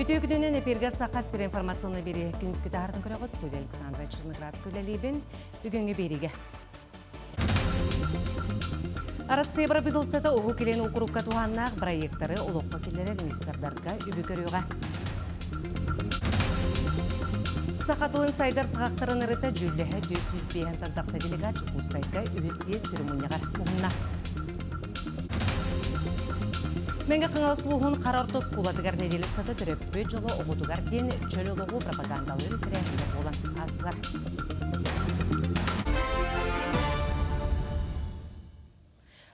Үтүө күнүнэн эпиргэ Саха сирэ информационный биэри күнүскү таһаартан көрөҕүт студия Александра Черноградская үлэлиибин. Бүгүҥҥү биэриигэ. Арассыыйа бырабыыталыстыбата Уһук Илин уокурукка туһааннаах бырайыактары олоххо киллэрэр министрдарга үбү көрүөҕэ. Саха тылын сайдар саҕахтарын ырыта дьүүллэһэ 405 тахса делегат Дьокуускайга үһүс съезд сүрүн мунньаҕар муһунна. Мэҥэ Хаҥалас улууһун Хара орто оскуолатыгар нэдиэлэ устата төрөппүт дьоло оҕотугар диэн чөл олоҕу пропагандалыыр тэрээһиннэр буолан аастылар.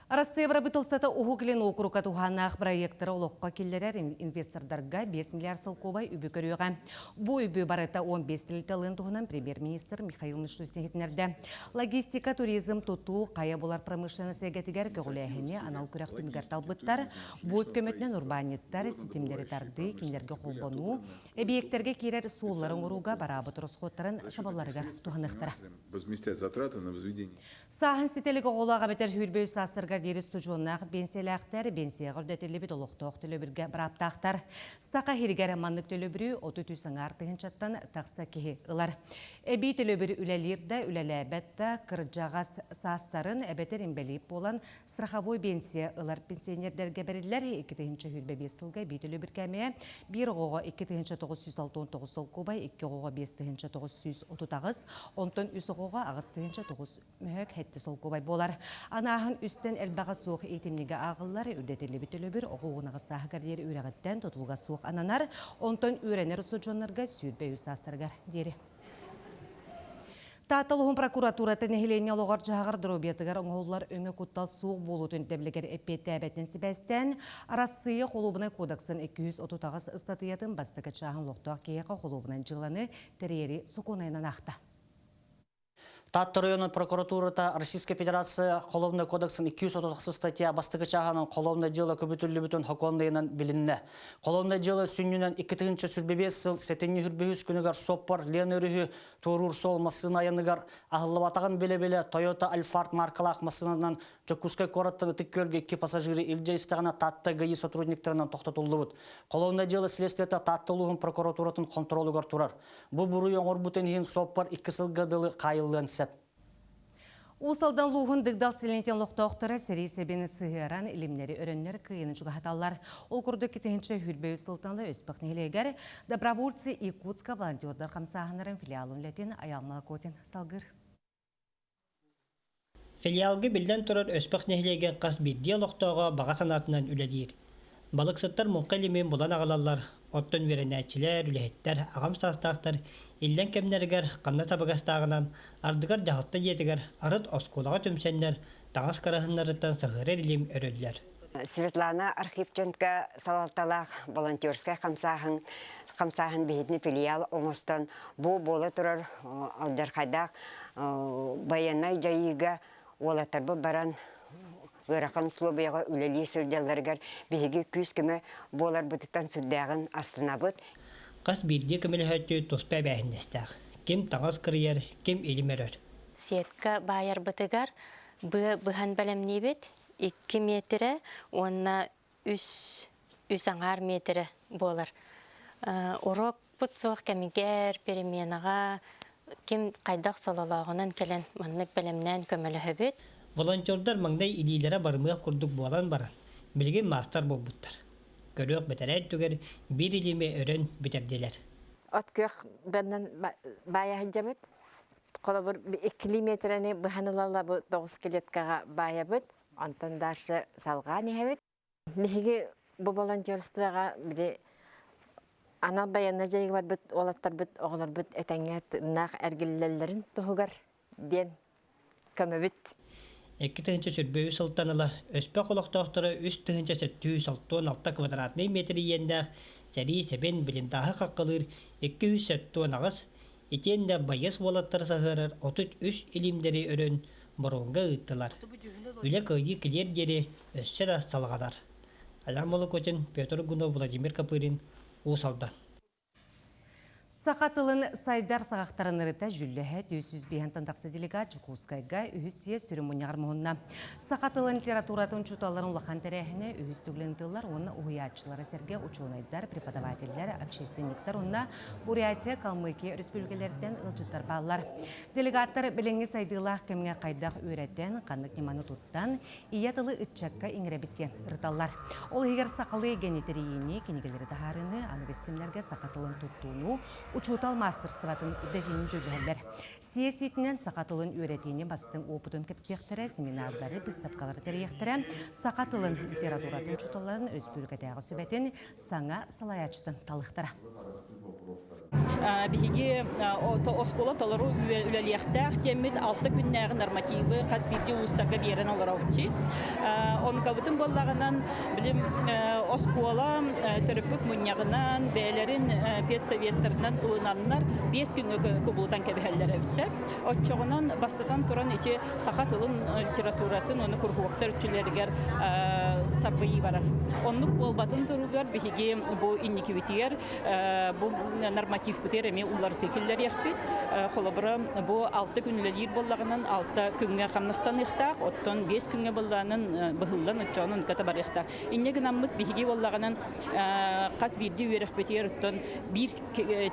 Арассыыйа бырабыыталыстыбата Уһук Илин уокурукка туһааннаах бырайыактары олоххо киллэрэр инвестордарга 5 миллиард солкуобай үбү көрүөҕэ. Бу үбү барыта 15 тэрилтэ ылыан туһунан премьер-министр Михаил Мишустин иһитиннэрдэ. Логистика, туризм, тутуу, хайа булар промышленность эйгэтигэр көҕүлээһини анал күрэх түмүгэр талбыттар. Бу көмөтүнэн урбаанньыттар ситимнэри тардыы, кинилэргэ холбонуу, эбийиэктэргэ киирэр суоллары оҥорууга бараабыт ороскуоттарын сабалларыгар туһаныахтара. Возместят затраты на возведение. Сааһын ситэ илик оҕолоох эбэтэр сүүрбэ үс саастарыгар диэри устудьуоннаах биэнсийэлээхтэр биэнсийэҕэ үрдэтиллибит олохтоох төлөбүргэ бырааптаахтар. Саха сиригэр маннык төлөбүрү 33 аҥаар тыһыынчаттан тахса киһи ылар. Эбии төлөбүр үлэлиир да, үлэлээбэт да кырдьаҕас саастарын эбэтэр инбэлиит буолан страховой биэнсийэ ылар пенсионердэргэ бэриллэр. 2025 сылга эбии төлөбүр кээмэйэ биир оҕоҕо 2969 солкуобай, икки оҕоҕо 5938, онтон үс оҕоҕо 8900 мөһөк 7 солкуобай буолар. Анааһын үстэн элбэҕэ суох иитимньигэ ааҕыллар, үрдэтиллибит төлөбүр оҕо уон аҕыс сааһыгар диэри үөрэҕиттэн тутулуга суох ананар, онтон үөрэнэр устудьуоннарга 23 саастарыгар диэри. Таатта улууһун прокуратурата нэһилиэнньэ олоҕор-дьаһаҕар доруобуйатыгар оҥоһуллар өҥө куттал суох буолуутун ирдэбилигэр эппиэттээбэтин сибээстээн, Арассыыйа Холуобунай кодексын 238 ыстатыйатын бастакы чааһын олохтоох киһиэхэ холуобунай дьыаланы тэрийэри сокуонайынан аахта. Таатта оройуонун прокуратурата Российская Федерация Холуобунай кодексын 236 статья бастакы чааһынан холуобунай дьыала көбүтүллүбүтүн сокуоннайынан билиннэ. Холуобунай дьыала сүнньүнэн 2025 сыл сэтинньи 25 күнүгэр суоппар Лена өрүһү туоруур суол массыына айаныгар аһыллыбатаҕын билэ-билэ Toyota Alphard маркалаах массыынанан Дьокуускай куораттан Ытык Күөлгэ икки пассажиры илдьэ истэҕинэ Таатта ГАИ сотрудниктарынан тохтотуллубут. Холуобунай дьыала следствиета Таатта улууһун прокуратуратын хонтуруолугар турар. Бу буруйу оҥорбутун иһин суоппар икки сылга дылы хаайыллыан сөп. Уус Алдан улууһун Дыгдал сэлиэнньэтин олохтоохторо сэрии сэбин сыһыаран илимнэри өрөннөр кыайыыны чугаһаталлар. Ол курдук 2023 сылтан ыла Өспөх нэһилиэгэр Добровольцы Якутска волонтердар хамсааһыннарын филиалын үлэтин Айаал Молокотин салгыыр. Филиалга биллэн турар Өспөх нэһилиэгин хас биирдии олохтооҕо баҕа санаатынан үлэлиир. Балыксыттар муҥха илимин булан аҕалаллар, оттон үөрэнээччилэр, үлэһиттэр, аҕам саастаахтар иллэҥ кэмнэригэр ханна табыгастааҕынан, ардыгар дьаһалта дьиэтигэр, арыт оскуолаҕа түмсэннэр, таҥас кыраһыннарыттан саһыарар илим өрөллөр. Светлана Архипченко салалталаах волонтерскай хамсааһын хамсааһын биһитини филиал оҥостон бу буола турар алдьархайдаах байыаннай дьайыыга уолаттарбыт баран ыарахан условияҕа үлэлии сылдьалларыгар биһиги күүс-көмө буоларбытыттан сүрдээҕин астынабыт. Хас биирдии көмөлөһөөччү туспа эбээһинэстээх. Ким таҥас кырыйар, ким илим өрөр. Сетка баайарбытыгар быа быһан бэлэмниибит. 2 миэтирэ уонна үс үс аҥаар миэтирэ буолар. Урокпут суох кэмигэр, переменаҕа ким хайдах сололооҕунан кэлэн маннык бэлэмнээн көмөлөһөбүт. Волонтердар маҥнай илиилэрэ барымыах курдук буолан баран, билигин маастар буолбуттар. Көрүөх бэтэрээ өттүгэр биир илиими өрөн бүтэрдилэр. От күөх быаннан баайа сылдьабыт. Холобур, иккилии миэтэрэни быһан ылала бу тоҕус клеткаҕа баайабыт. Онтон дальше салҕаан иһэбит. Биһиги бу волонтерствоҕа били анал байыаннай дьайыыга барбыт уолаттарбыт, оҕолорбут этэҥҥэ тыыннаах эргиллэллэрин туһугар диэн көмөбүт. 2023 сылтан ыла Өспөх олохтоохторо 3766 квадратнай метр иэннээх сэрии сэбин блиндааһы хаххалыыр 278 итиэннэ байыас уолаттары саһыарар 33 илимнэри өрөн боруоҥҥа ыыттылар. Үлэ кыайыы кэлиэр диэри өссө да салҕанар. Алян Молокотин, Петр Гунов, Владимир Копырин, Уус Алдан. Саха тылын сайдар саҕахтарын ырыта дьүүллэһэ 405 тахса делегат Дьокуускайга үһүс съезд сүрүн мунньаҕар муһунна. Саха тылын литературатын учууталларын улахан тэрээһинэ үһүс төгүлүн тыллар уонна уһуйааччылары сэргэ учуонайдар, преподавателлэр, общественниктар уонна Бурятия, Калмыкия өрөспүүбүлүкэлэриттэн ыалдьыттар бааллар. Делегаттар билиҥҥи сайдыылаах кэмҥэ хайдах үөрэтэн, ханнык ньыманы туттан, ийэ тылы ыччакка иҥэрэбит диэн ырыталлар. Ол иһигэр сахалыы эйгэни тэрийиини, кинигэлэри таһаарыыны, аныгы ситимнэргэ саха тылын туттууну, учуутал маастарыстыбатын үрдэтиини дьүүллэһэллэр. Съезд иитинэн саха тылын үөрэтиини бастыҥ уопутун кэпсиэхтэрэ, семинардары, быыстапкалары тэрийиэхтэрэ, саха тылын литературатын учууталларын өрөспүүбүлүкэтээҕи сүбэтин саҥа салайааччытын талыахтара. Биһиги оскуола толору үлэлиэхтээх диэммит 6 күннээҕи нормативы хас биирдии улуустарга биэрэн олоробутчи. Онукабытын буоллаҕынан билим оскуола төрөппүт мунньаҕынан бэйэлэрин педсоветтарынан ылынаннар 5 күҥҥэ кубулутан кэбиһэллэр эбит сөп. Оччоҕунан бастатан туран ити саха тылын литературатын уонна куруһуоктар өттүлэригэр сарбыйыы барар. Оннук буолбатын туругар биһиги бу инникибитигэр бу нормативпытыгар эмиэ уларытыы киллэриэхпит. Холобура, бу 6 күн үлэлиир буоллаҕынан 6 күҥҥэ хамнастаныахтаах, оттон 5 күҥҥэ буоллаҕынан быһыллан оччоҕунан ыкката барыахтаах. Инньэ гынаммыт биһиги буоллаҕынан хас биирдии үөрэхпитигэр оттон биир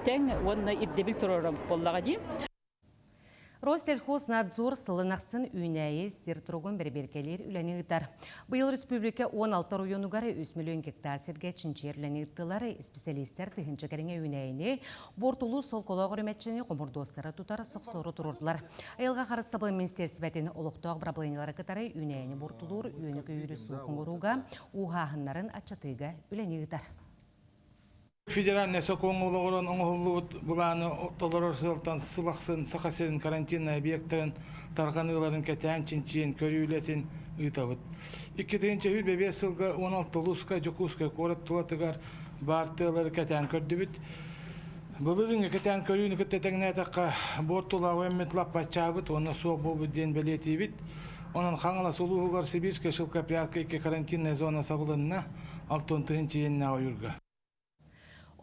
тэҥ уонна ирдэбил туруорабыт буоллаҕа дии. Россельхознадзор сылын ахсын үүнээйи сир туругун бэрэбиэркэлиир үлэни ыытар. Быйыл республика 16 оройуонугар 3 миллион гектар сиргэ чинчийэр үлэни ыыттылар. Исписэлиистэр тыһыынча кэриҥэ үүнээйини буортулуур солколоох үрүмэччини хомурдуостара тутар сохсору туруордулар. Айылҕа харыстабылын министиэристибэтин олохтоох бырабылыанньалары кытары үүнээйини буортулуур үөнү-көйүүрү суох оҥорууга, ууһааһыннарын аччатыыга үлэни ыытар. Федеральнай сокуоҥҥа олоҕуран оҥоһуллубут былааны толорор сыалтан сыл ахсын Саха сирин карантиннай объектарын тарҕаныыларын кэтээн чинчийэн көрүү үлэтин ыытабыт. 2025 сылга 16 улууска Дьокуускай куорат тулатыгар баар тыалары кэтээн көрдүбүт. Былырыыҥҥы кэтээн көрүүнү кытта тэҥнээтэххэ, буортулаах эммит лаппаччаабыт уонна суох буолбут диэн бэлиэтиибит. Онон Хаҥалас улууһугар Сибирская шелкопрядка икки карантинная зона сабылынна, 60 тыһыынча иэннээх ойуурга.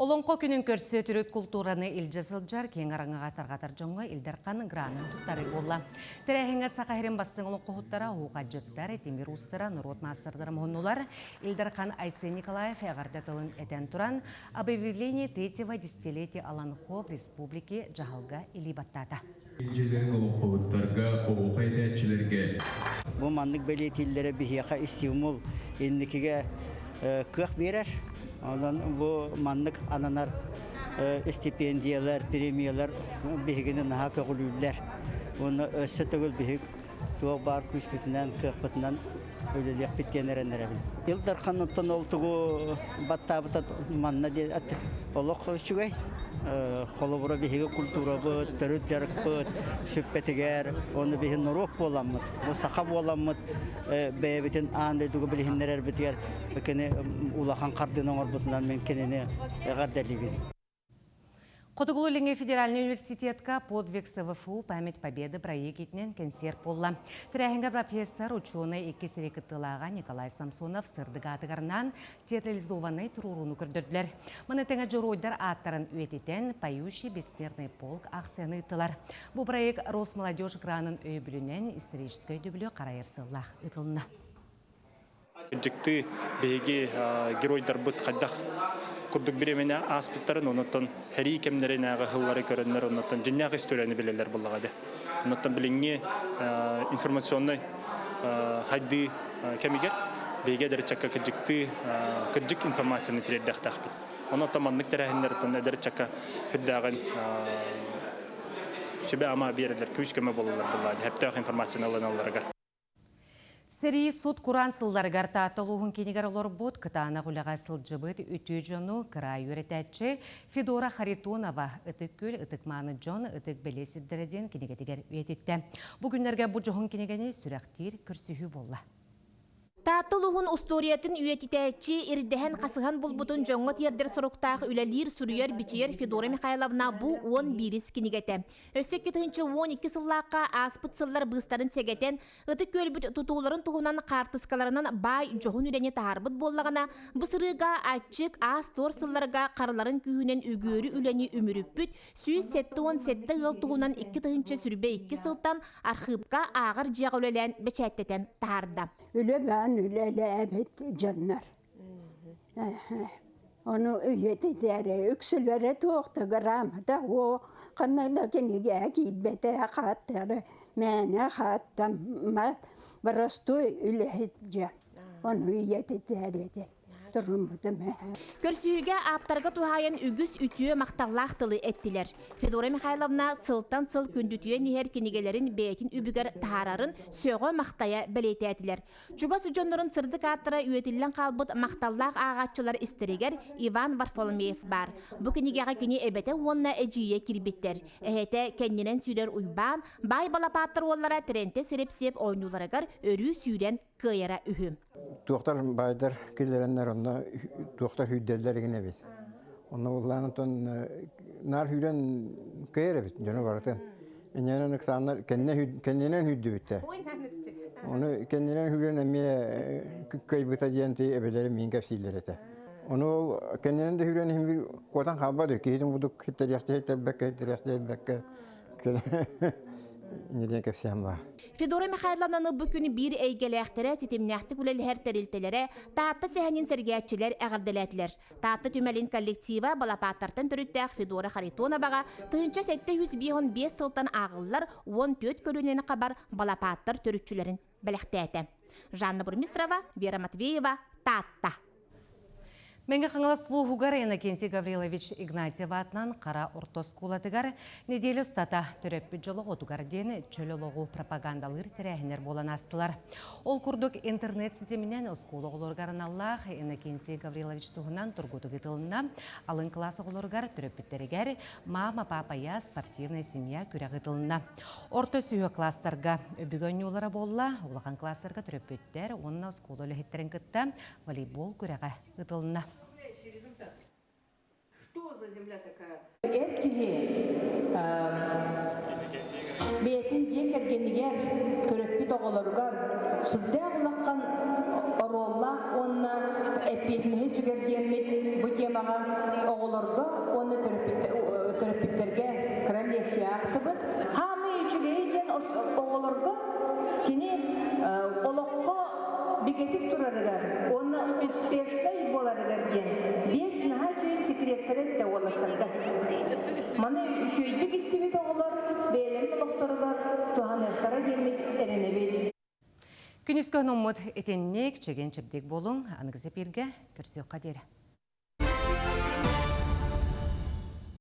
Олоҥхо күнүн көрсө төрүт култуураны илдьэ сылдьар киэҥ араҥаҕа тарҕатар дьоҥҥо Ил Дархан гранын туттарыы буолла. Тэрээһиҥҥэ Саха сирин бастыҥ олоҥхоһуттара, оһуохайдьыттар, тимир уустара, норуот маастардара муһуннулар. Ил Дархан Айсен Николаев эҕэрдэ тылын этэн туран, об объявлении третьего десятилетия Олоҥхо в республике дьаһалга илии баттаата. Илдьилэрин олоҥхоһуттарга, оһуохай этээччилэргэ. Бу маннык бэлиэтииллэрэ биһиэхэ стимул инникигэ кыах биэрэр. Онон бу маннык ананар стипендиялар, премиялар биһигини наһаа көҕүлүүллэр. Уонна өссө төгүл биһиг туох баар күүспүтүнэн, кыахпытынан үлэлиэхпит диэн эрэнэрэбин. Ил Дарханыттан ол тугу баттаабыта манна олох үчүгэй. Холобура биһиги культурабыт, төрүт дьарыкпыт сүппэтигэр, оны биһи норуот буоламмыт, бу саха буоламмыт бэйэбитин аан дойдуга билиһиннэрэрбитигэр кини улахан хардыыны оҥорбутунан мин кинини эҕэрдэлиибин. Хотугулуу-Илиҥҥи федеральнай университетка «Подвиг СВФУ. Память Победы» проект иитинэн кэнсиэр буолла. Тэрээһиҥҥэ профессор, учуонай икки сири кыттыылааҕа Николай Самсонов сырдык аатыгарынан театрализованнай туруорууну көрдөрдүлэр. Маны тэҥэ дьоруойдар ааттарын үйэтитэн «Поющий бессмертный полк» аахсыйаны ыыттылар. Бу проект Росмолодежь гранын өйөбүлүнэн историческай өйдөбүлү харайар сыаллаах ыытылынна. Дьикти биһиги геройдарбыт хайдах курдук бириэмэни ааспыттарын, онуттан сэрии кэмнэринээҕи сыллары көрөннөр, онуттан дьиҥнээх историяны билэллэр буоллаҕа дии. Онуттан билиҥҥи информационнай хайдыы кэмигэр биһиги эдэр ыччакка кырдьыктыы кырдьык информацияны тириэрдиэхтээхпит. Онуттан маннык тэрээһиннэр эдэр ыччакка сүрдээҕин сүбэ-ама биэрэллэр, күүс-көмө буолаллар буоллаҕа дии, сөптөөх информацияны ылыналларыгар. Сэрии сут-кураан сылларыгар Таатта улууһун киинигэр олорбут, кытаанах үлэҕэ сылдьыбыт үтүө дьону кыраай үөрэтээччи Федора Харитонова Ытык Күөл ытык мааны дьон ытык бэлиэ сирдэрэ диэн кинигэтигэр үйэтиттэ. Бу күннэргэ бу дьоһун кинигэни сүрэхтиир көрсүһүү буолла. Таатта улууһун устуоруйатын үйэтитээччи, ирдэһэн хасыһан булбутун дьоҥҥо тиэрдэр соруктаах үлэлиир, суруйар, бичийэр Федора Михайловна бу 11 кинигэтэ. Өссө 2012 сыллаахха ааспыт сыллар быыстарын сэгэтэн, Ытык Күөлбүт тутууларын туһунан хаартыскаларынан баай дьоһун үлэни таһаарбыт буоллаҕына, бу сырыыга аччык аас-туор сылларга харыларын күүһүнэн үгүөрү үлэни үмүрүппүт 177 ыал туһунан 2022 сылтан архыыпка ааҕар дьиэҕэ үлэлээн бэчээттэтэн таһаарда. Үлэ баан үлэлээбит дьоннор. Ону үйэтитээри үксүлэрэ туох да грамота оо ханна да кинигэ киирбэтэ хааттары мээнэ хааттаммат боростуой үлэһит дьон. Ону үйэтитээри этэ. туруммутум Көрсүһүүгэ ааптарга туһаайан үгүс үтүө махталлаах тылы эттилэр. Федора Михайловна сылтан сыл күндүтүйэн иһэр кинигэлэрин бэйэтин үбүгэр таһаарарын сөҕө-махтайа бэлиэтээтилэр. Чугас дьоннорун сырдык ааттара үйэтиллэн хаалбыт махталлаах ааҕааччылар истэригэр Иван Варфоломеев баар. Бу кинигэҕэ кини эбэтэ уонна эдьиийэ киирбиттэр. Эһэтэ кэннинэн сүүрэр Уйбаан, баай балапааттар уоллара Тэрэнтэ Сирипсиэп оонньууларыгар өрүү сүүрэн кыайара үһү. Туохтар баайдар киллэрэннэр онно туохтар сүүрдэллэр игин эбит. Онно буллаан онтон наар сүүрэн кыайар эбит дьону барытын. Инньэнэн ыксааннар кэннинэн сүүрдүбүттэр. Ону кэннинэн сүүрэн эмиэ кыайбыта диэн ти эбэлэрим миин кэпсииллэр этэ. Ону ол кэннинэн да сүүрэн иһин бир куотан хаалбат киһитин кудук хиттэриэхтэ хиттербэккэ хиттэриэхтэ хиттербэккэ диэн кэпсээн баар. Федора Михайловнаны бу күн биир эйгэлээхтэрэ, ситимнээхтик үлэлэһэр тэрилтэлэрэ Таатта сэһэнин сэргээччилэр эҕэрдэлээтилэр. Таатта түмэлин коллектива Балапааттартан төрүттээх Федора Харитоноваҕа 1755 сылтан ааҕыллар 14 көлүөнэни хабар Балапааттар төрүччүлэрин бэлэхтээтэ. Жанна Бурмистрова, Вера Матвеева, Таатта. Мэҥэ Хаҥалас улууһугар Иннокентий Гаврилович Игнатьев аатынан Хара орто оскуолатыгар нэдиэлэ устата төрөппүт дьолоҕотугар диэн чөл олоҕу пропагандалыыр тэрээһиннэр буолан аастылар. Ол курдук интернет ситиминэн оскуола оҕолоругар аналлаах Иннокентий Гаврилович туһунан тургутук ыытылынна. Алын кылаас оҕолоругар төрөппүттэригэр «Мама, папа, я спортивная семья» күрэх ыытылынна. Орто сүһүөх кылаастарга өбүгэ оонньуулара буолла, улахан кылаастарга төрөппүттэр уонна оскуола үлэһиттэрин кытта волейбол күрэҕэ ыытылынна. Эр киһи бэйэтин дьиэ кэргэнигэр, төрөппүт оҕолоругар сүрдээх улахан оруоллаах уонна эппиэтинэһи сүгэр диэммит бу темаҕа оҕолорго уонна төрөппүттэргэ кыра лекция аахтыбыт. Хаамыы үчүгэйэ диэн оҕолорго кини олоххо бигэтик турарыгар уонна успешнай буоларыгар диэн биэс наһаа үчүгэй секреттэрэ эттэ уолаттарга. Маны үчүгэйдик истибит оҕолор бэйэлэрин олохторугар туһаныахтара диэммит эрэнэбит. Күнүскү онуммут итинник чэгиэн-чэбдик буолуҥ, аныгы зэпииргэ көрсүөххэ диэри.